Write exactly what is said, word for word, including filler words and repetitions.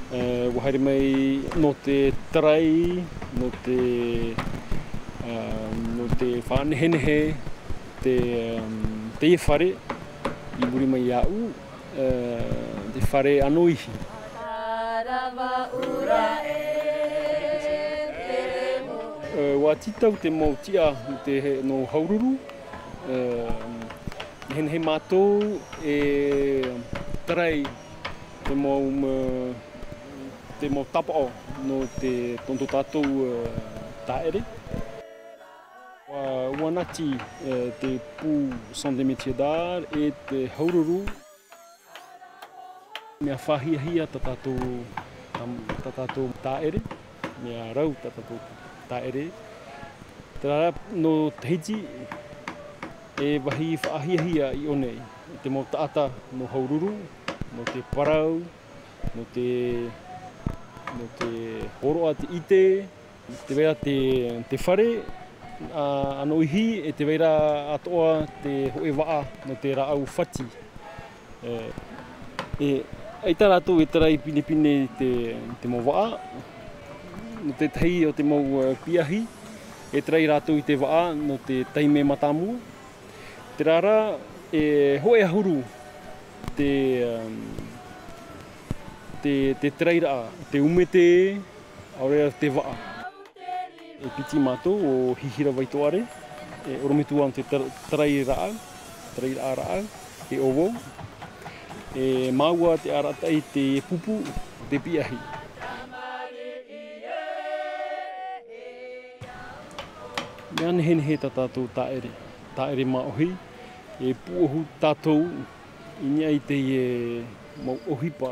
E, ʻua haere mai nō te tarai, nō te, e, nō te faʻanehenehe, te, e, teie fare, i muri mai iāʻu, e, te fare ʻanoihi. E, ʻua tītau te mau tiʻa nō te, nō Haururu, e, nehenehe mātou e tarai te mau, e, te mau tāpaʻo nō te, tō tātou, e, tāʻere. ʻUa, ʻua nati, e, te pū Centre des Métiers d'Art e te Haururu. Mea faʻahiahia tā tātou, tā, tā tātou tāʻere, mea rau tā tātou tāʻere. Terā rā, nō Tahiti, e vāhi faʻahiahia i ʻō nei, i te mau taʻata nō Haururu, nō te parau, nō te, nō te hōroʻa, te ʻite, tē vai ra te, te fare, a, ʻanoihi, e tē vai ra atoʻa te hōʻē vaʻa nō te rāʻau fati. E, e, ʻaita rātou e tarai pinepine i te, te mau vaʻa, nō te tahi o te mau, e, piahi, e tarai rātou i te vaʻa nō te taime mātāmua. Terā rā, e hōʻē ʻahuru te, um, te, te tarairaʻa, te ʻumete, ʻaore rā te vaʻa. E piti mātou ʻo Hihira Vaitoʻare, e ʻorometua nō te tar-, tarairaʻa, tarairaʻa rāʻau, e ʻōvou. E māua te arataʻi te pupu, te piahi. Mea nehenehe tā tātou tāʻere, tāʻere māʻohi, e pūʻohu tātou i niʻa i teie mau ʻohipa.